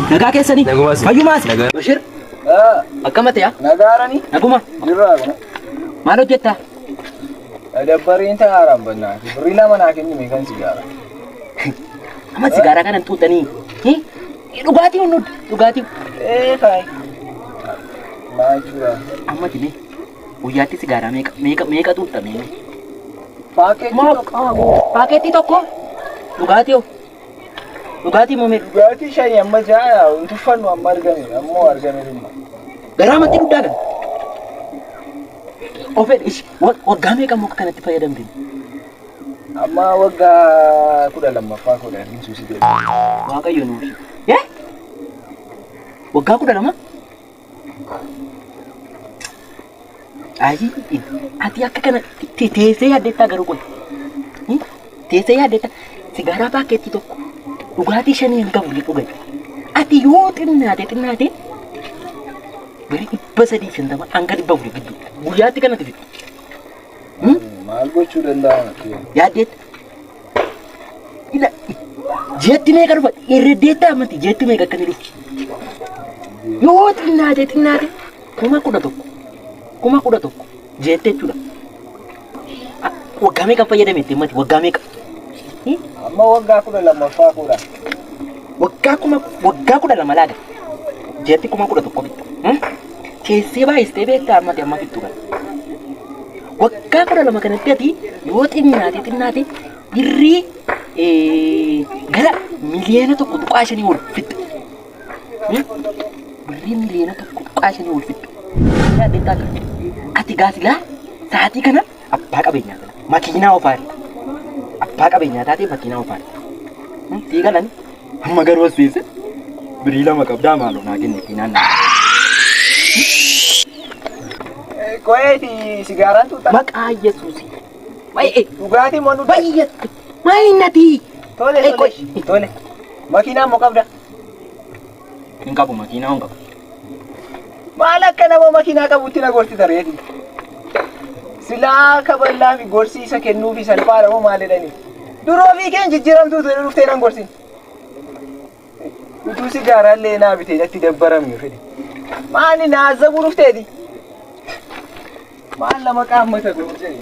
Nagaa keessanii? Nagumaas. Fayyumaas? Nagaa. Bashir, akkamate yaa? Nagaarani Naguma. jirraa kuna. Maal hojjettaa? Dabbariin taaraan bannaa. Birrii lama naa kennime kan sigaaraa. Amma sigaaraa kanan xuuxanii. Dhugaatii hundu dhugaatii. Ee kaayi. Maal jechuudha? Amma tine guyyaatti sigaaraa meeqa meeqa meeqa xuuxxame? Paakeetii tokko. Paakeetii tokko dhugaatii hoo? Dhugaatii immoo meeqa? Dhugaatii shanii amma ja'a hin tuffannu amma argame ammoo argame dhumma. Garaa matti guddaa kana. Ofeen ishi waggaa meeqa immoo akka kanatti fayyadamte? Amma waggaa 12ffaa kudha hin suusii ta'e. Waaqayyo nuuf. Eh? Waggaa 12? Ayii ati akka kana teessee yaaddeettaa garuu qoy. Teessee yaaddeettaa sigaaraa paakeettii tokko dhugaatii shanii hin qabu dhugan. Ati yoo xinnaate xinnaate birrii 350 hanga 400 gidduu guyyaatti kanatti fixu. Maal gochuu danda'a? Yaaddeetta. Ila ji'atti meeqa dhufa? Irra ammatti ji'atti meeqa akka inni dhufu? Yoo xinnaate xinnaate 11,000 11,000 ji'atti jechuudha. Waggaa meeqa fayyadame itti himmati? Waggaa meeqa? Amma waggaa 12ffaa kudha. Waggaa 12 laaga. Ji'atti 11,000 bitta. Teessee baay'istee beektaa ammati amma fixxu kana. Waggaa 12 kanatti ati yoo xinnaate xinnaate birrii gara 1.5 miliyoona ol fixxa. Birrii 1.5 miliyoona ol fixxa. Yaaddeettaa kana. Ati gaasilaa sa'aatii kana abbaa qabeenyaa kana makiinaa ofaarta. Abbaa qabeenyaa taatee makiinaa ofaarta. Sii galan amma garuu as teesse birrii lama qabdaa maaloo naa kenne makiinaan naa. Qo'eeti sigaaraan tuuta. Maqaa Yesuusi. Baay'ee Dhugaatii immoo nu baay'ee maayinati. Tole tole tole. Makiinaa immoo qabda. Hin qabu makiinaa hin qabu. Maal akka nama makiinaa qabutti na gorsita reeti. Silaa kaballaa fi gorsiisa kennuufi salphaadha moo maal jedhani? Duroo fi keen jijjiiramtuu ture dhuftee nan gorsin. Utuu sigaaraa illee naa bitee natti dabbarame fedhe. Maali na azabuu dhufteeti? Maal nama qaammata kun jedhe.